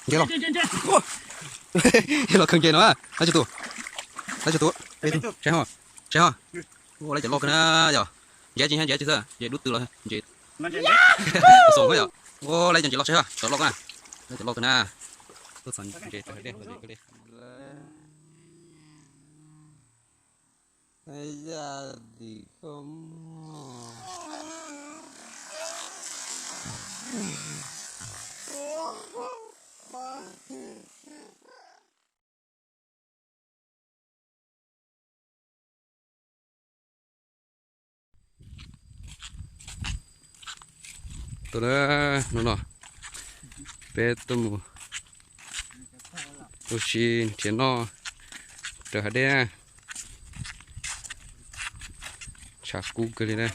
Ntses los. Yog los khaws ntses no, laib tsawg tus, laib tsawg tus, saib ho, saib ho. Ua laib cov loj kawg na yom. Ntses tsis, ntses tsis xwb, ntses dub tw los ntses. Xoom yom. Ua laib cov ntses loj saib ho, cov loj kawg na. Laib cov loj kawg na. Tuaj txhom ntses rau hav dej. Tuaj na, hnub no peb tuaj mus ua si nrhiav noj rau hav dej, tshav kub kawg li na.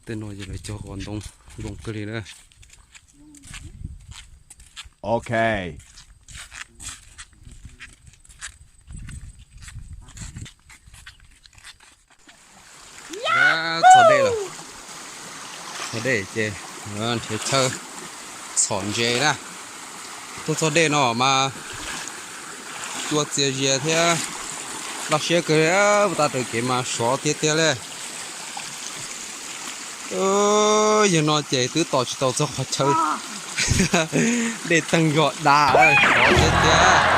Tej no yog lawv cog qos ntoo zoo kawg li na. Ok. Txog dej lawm, txog dej ces nrhiav chaw txhom ntses na. Tuaj txog dej no mas cua txias zias thiab laj siab kawg, puag ta raws kev mas sov tiag tiag li. Yog no ces twb tos tsis tau txog qhov chaw, dej teeg zog dav, sov tiag tiag.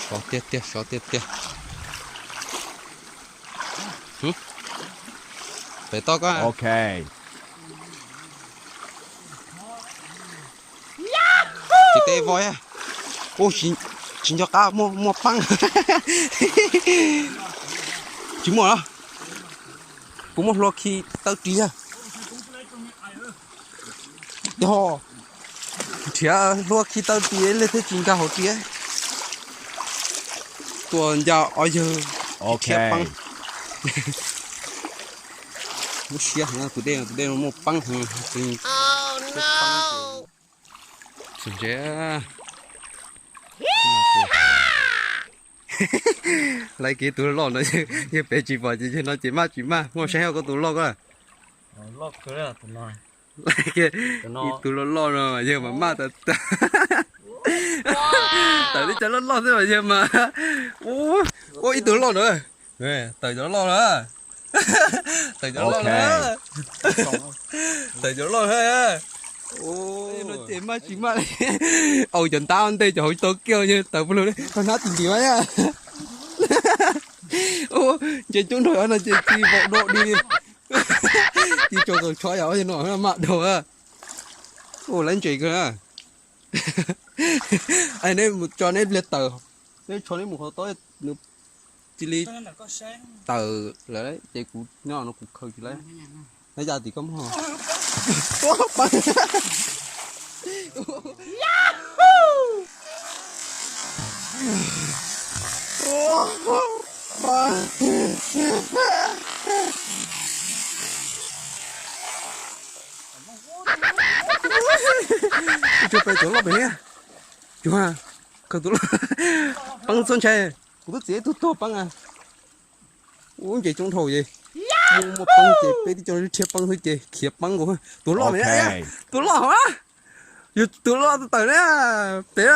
Sov tiag tiag, sov tiag tiag. Pem toj ko. Tsis teb voj. Ub, tsis nco qab, muaj, muaj paab. Tsis muaj los? Kuv muaj hlua khi tawb ris. Yog nrhiav hlua khi tawb ris li thiaj tsis nkag hauv ris. Tuaj ncaj ob yawg, tsis tshiab paab. Muab siab heev, tus dej no, tus dej no muaj paab heev. Laiv kiag tus loj loj no, yawg pem tsis pom ces yawg no ces maj tsis maj. Muaj saib koj tus loj ko. Ib tug loj loj no yawg mas maj tas tas. Tawm li cov loj loj xwb mas yawg mas. Ua ib tug loj na. Tawm cov loj na. Tawm cov loj na. Tawm cov loj na. No ces maj tsis maj li. Au cov ntab ntej cov hauv tau kiag, yawg tawm pug lug li, koj hnab tis ntim mas. Ntses coob dhau no ces ci vaum do di li. Ci tso kaus tsho yam no maj dhau. Ua laiv ntses kawg na. Neb mus tso neb pliag tawm, neb tsho neb mus qhov tob, nws cia li tawm lawm ces kuv nyob no kuv khaws tsis lawm. Neb ya tim koj muag. Tsuag pem tus loj pem ne. Tsuag, khaws tus loj. Paab txhob ntshai, kuv twb txiav ib tug tuag paab a. Ub, ntses coob dhau ces, muaj paab ces peb tib co rhiab paab xwb ces khiav paab nkaus. Tus loj pem ne, tus loj hov, yog tus loj tawm ne, pem.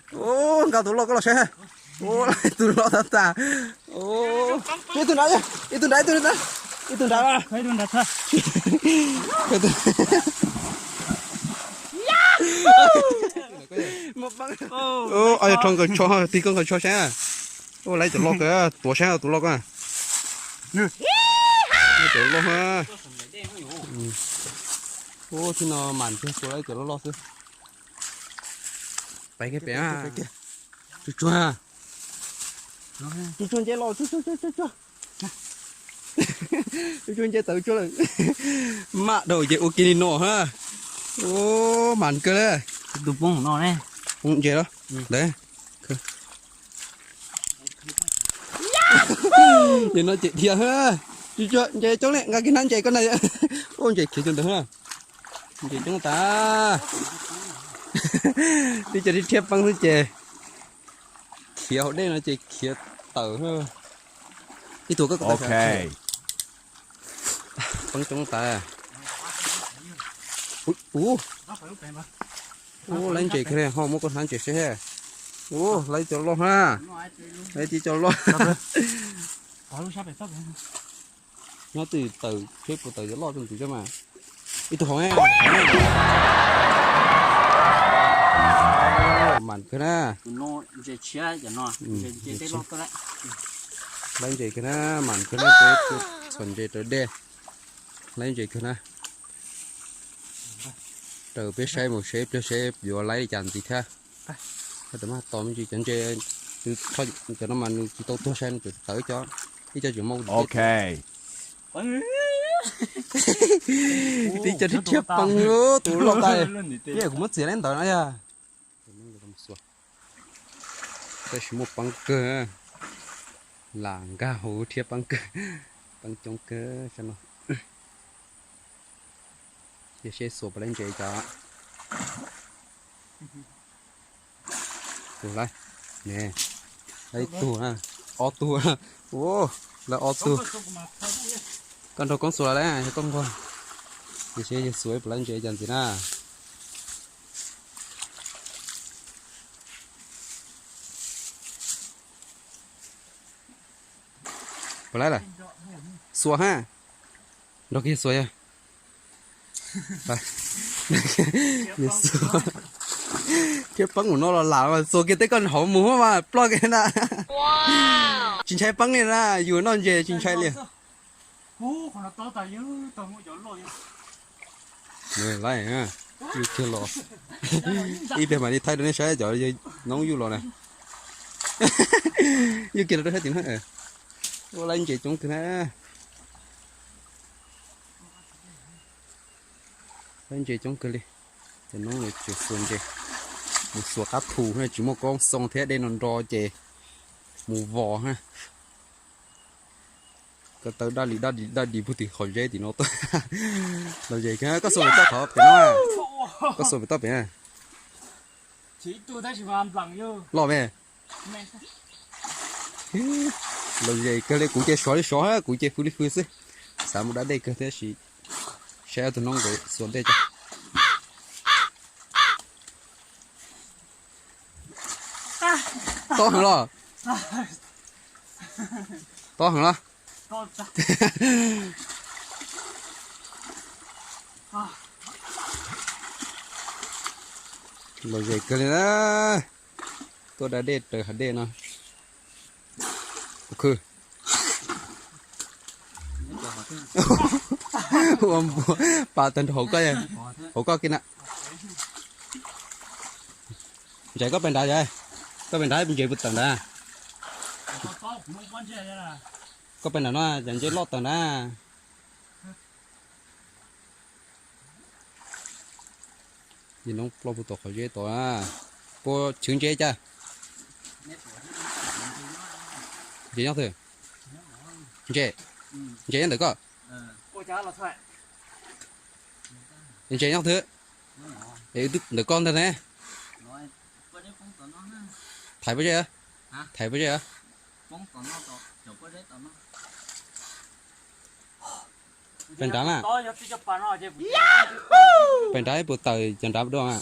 Ub, nqa tus loj koj los saib. Tus loj tas tas. Ib tug nrad, ib tug nrad, ib tug nrad, ib tug nrad. Yog rho nkawd tsho, tig koj nkawd tsho saib. Ua laiv cov loj kawg, tuav saib tus loj ko. Cov loj. Ub, tib no mas tua laiv cov loj loj xwb. Pais kiag pem. Tsuag tsuag. Tsuag tsuag ntses los, tsuag tsuag tsuag tsuag. Tsuag tsuag ntses tawm tsuag lawm. Maj dhau ces ua kiag li no ha. Ub, mas kawg li. Tus poob no ne. Poob ntses los. Ntawd. Ces no ces dhia ha. Tsuag tsuag ntses coob li, nqa kiag hnab ntses koj na. Ub, ntses khiav cov ntawd ha. Ntses coob tas. Tib co rhiab paab xwb ces Khiav hauv dej no ces khiav tawm. Ib tug koj, peb coob tas. Ub, laib ntses kiag, ho muab koj hnav ntses seb. Ub, laib cov loj na. Laib tib co loj. Nyob twg tawm, seb puas tawm cov loj rau ntawd mas. Ib tug hauv, mam kawg na. Laib ntses kawg na, mam kawg na, txhuam ntses raws dej. Laib ntses kawg na. Raws peb saib mus seb pliag seb yuav laib li cas ntxiv thiab. Tos me ntsis cov ntses, cov no mas nws tsis tau tuag sai nws tseem tawm ib co, ib co tseem mau. Tib co thiab rhiab poob, tus loj tas. Kuv muab txiav laib ntawd no yog. Tab sis muaj poob kawg, lam nkag hauv rhiab poob kawg, poob coob kawg no. Cia seb xuas puas laib ntses cov. Tus laib, ne, laib ib tug, ob tug, ua, laib ob tug. Koj nrog koob xuas los lawm, yog koj nquag. Cia seb yawg xuas puas laib ntses cov ntxiv na. Puas laib lawm? Xuas ha. Nrog kiag xuas yog. Thiab poob mus no los lam mas xuas kiag tej koj hauv mus mas ploj kiag na. Tsis ntshai poob li na, yus noj ntses tsis ntshai li. Laib, yus kiag los. Ib pliag mam li thaij rau nej saib cov noob yus los na. Yus kiag los rau sab tim no. Ua laib ntses coob kawg na. Laib ntses coob kawg li. Cov noob no tseem xuas ntses, mus xuas qab thu na, tsis muaj koob xoo thiab, dej no nro ces mus vos na. Ko taw daj li daj li daj li puag tim qhov zeb tim no tuaj. Los zem kawg, koj xuas pem toj qhov pem no, koj xuas pem toj pem na. Loj me. Los zem kawg li, kuv ces sov li sov, kuv ces hws li hws xwb. Xav mus da dej kawg thiab sis saib ob tug noob nkawd xuas dej tso. Tob heev los? Tob heev los? Los zem kawg li na. Tuaj da dej raws hav dej no. Khw. Ua npua pas tag nrho hauv koj, hauv koj kiag na. Ntses koj pem nrad, koj pem nrad ntses puas tawm nrad? Koj pem nrad no cov ntses loj tawm nrad. Yog noob ploj puag tom qhov zeb tod. Puas chwv ntses cas? Ntses nyob twg? Ntses, ntses nyob ntawm koj. Ntses nyob twg? Es wb twb ntawm koj ntag ne. Thaiv pob zeb, thaiv pob zeb. Pem nrad na. Pem nrad puas tawm cov nrad dua na.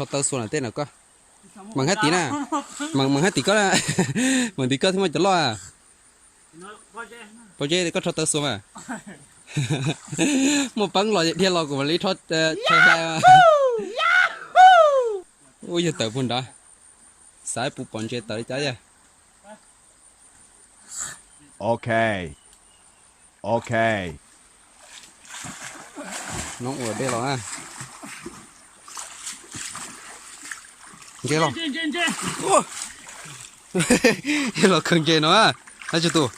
Rho taw xuas na tej no koj. Meem hab tim na. Meem hab tim koj, meem tim koj thiaj muaj cov loj. Pob zeb koj rho taw xuas mas. Muaj peeb los dhia los kuv mam li rho tshai hlais. Ub, yog tawm puag nrad. Xav puas pom ntses tawm li cas yog. Ok, ok. Noob ua dej los na. Ntses los. Los khaws ntses no. Laib tsawg tus?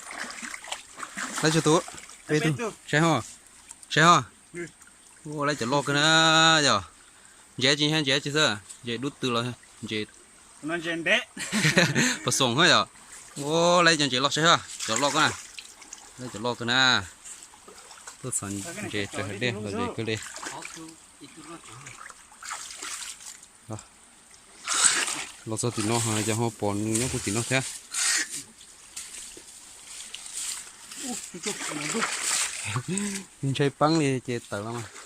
Laib tsawg tus? Peb tug. Saib ho, saib ho. Ua laib cov loj kawg na yog. Ntses tsis, ntses tsis xwb, ntses dub tw los ntses. Pas xoom hab yog. Ua laib cov ntses loj saib ho, cov loj kawg na. Laib cov loj kawg na. Tuaj txhom ntses raws hais dej los ze kawg li. Los txog tim no ho yog ho pom nws nyob puag tim no thiab. Ntshai peeb li ces tawm los mas.